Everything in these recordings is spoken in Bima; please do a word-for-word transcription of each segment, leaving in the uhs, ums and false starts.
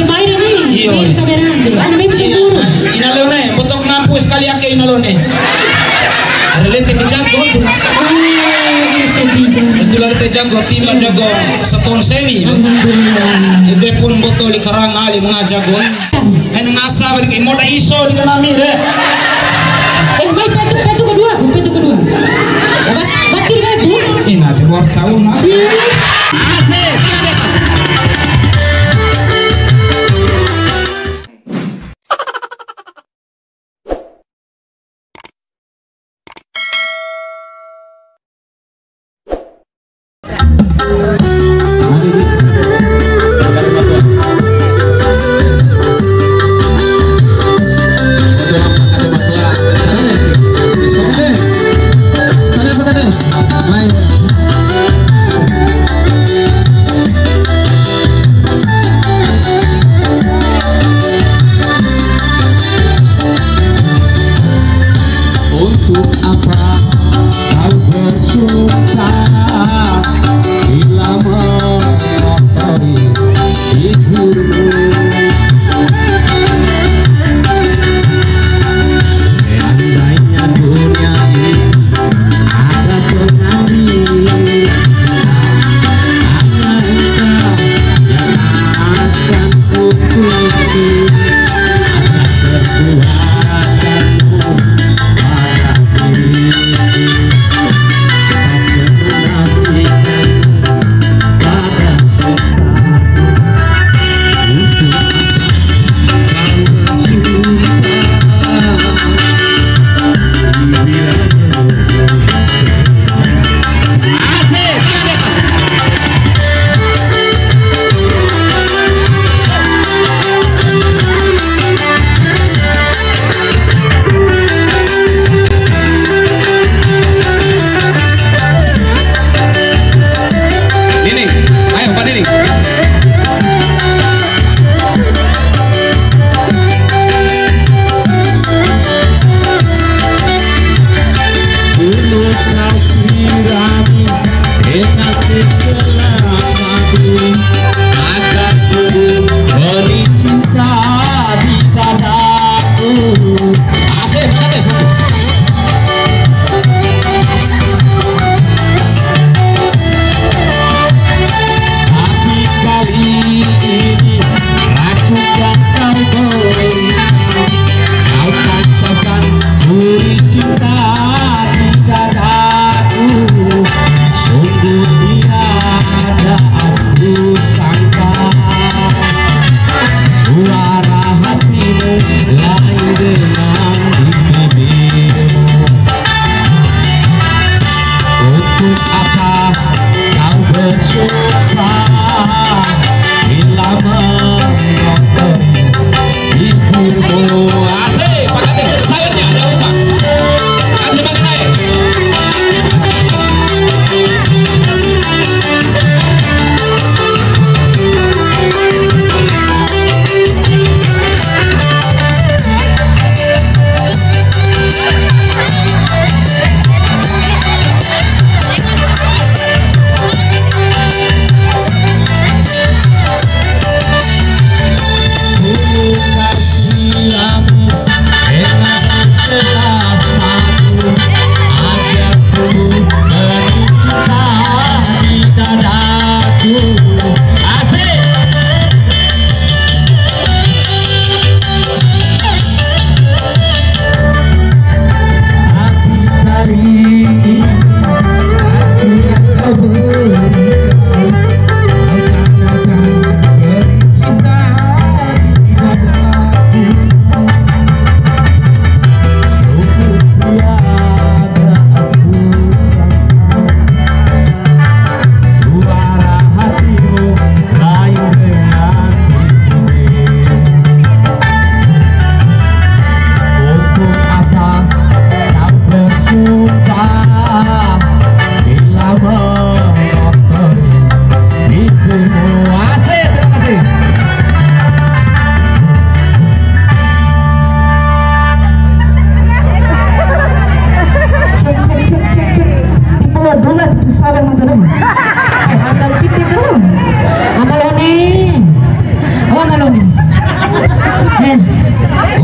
Mai re ni. Iyo. Ni sabaran. Ana mai bisa guru. Ina Leone, botok ngampus kali ake Ina Leone. Ada lete ke jago tu. Oh, sedih jago. Betul ada te jago, timba jago, Seton Sewi. Alhamdulillah. Ede pun botol di karang ali mengajago. Aina ngasa balik moda iso di kanami re. Eh, mai patu, patu kedua, aku patu kedua. Bat-, batir batu. Ina te buat sauna. Asik.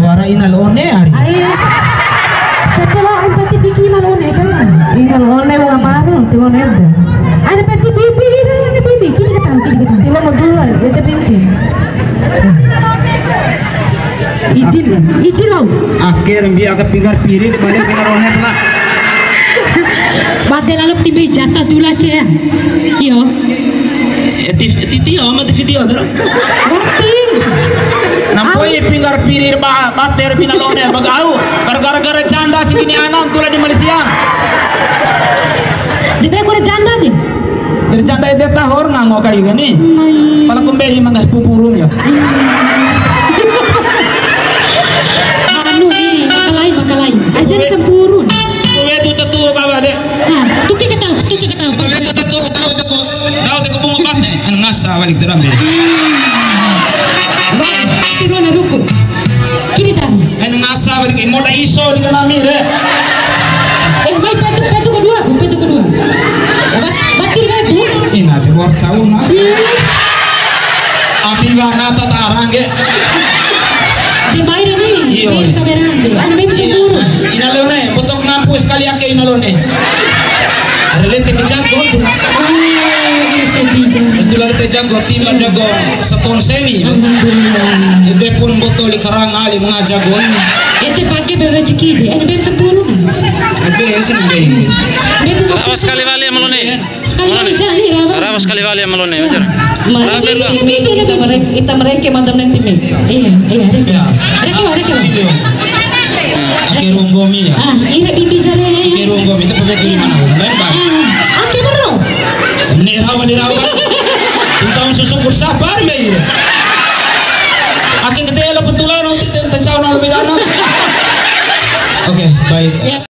Wara ina la One ari. Ai, setelah empat titik ina la One kan? Ina la One wa'u baru, ti la One ede. Ada peti bibi, ira, ada bibi, kini ketang, kini ketang. Ti la One dulu, ede bibi. Izin, izin, Bang. Akhir mbi aka pinggar piri di balik pinggar One pula. Bade lalu tiba jatah dula ke. Iyo. Eh, ti-, ti-, tio, ama ti video tu. Wati. Nampoi pinggar piri ba-, bater bina la One, bagau. Gara-gara janda si bini anam tula di Malaysia. Debe kore janda ni. Dari janda ede tahor ngango kai gani. Mai. Pala kumbe i mangga pupurun ya. Anu ni, makalai, makalai. Aja ni sempurun. Kumbe tu tetu apa de? Nah, tuki ketau, tuki ketau. Kumbe tu tetu, tahu tetu. Tahu tetu bunga pate. Anu ngasa balik tu dambe. Tiruan ruku. Kini tahu. Anu ngasa balik, moda iso di kanami re. Eh, mai petu, petu kedua, ku, petu kedua. Ba-, batir petu. Ina te luar cauna. Iya. Ambi wana ta tarang ke. Di mai ni. Iyo. Di sabaran. Anu, mai sempurun. Ina la One, potong ngampu sekali ake ina la One. Ada lete ke jago tu. Oh, sedih, Jan. Betul ada te jago, timba jago. Setahun sewi. Alhamdulillah. Ede pun botol di karang ali mengaja gon. Ede pake berrezeki de. Ede bem sempurun. Ede sini be. Rawa sekali wali ama la One. Sekali wali jani rawa. Rawa sekali wali ama la One, wajar. Mari, rawa, bibi, rawa. Bibi, bibi, ita mereke, ita mereke mantam nanti mi. Iya, iya, reke. Ya. Reke, reke. Ake ronggomi ya. Ah, ira bibi jare. Ake ronggomi, tapi betul mana? Baik, baik. Ah, ake berro. Ni rawa, ni rawa. Ita susu kursa par me ira. Ake kete la petula, nanti te-, te-, cau na lebih dalam. Oke, baik. Ya.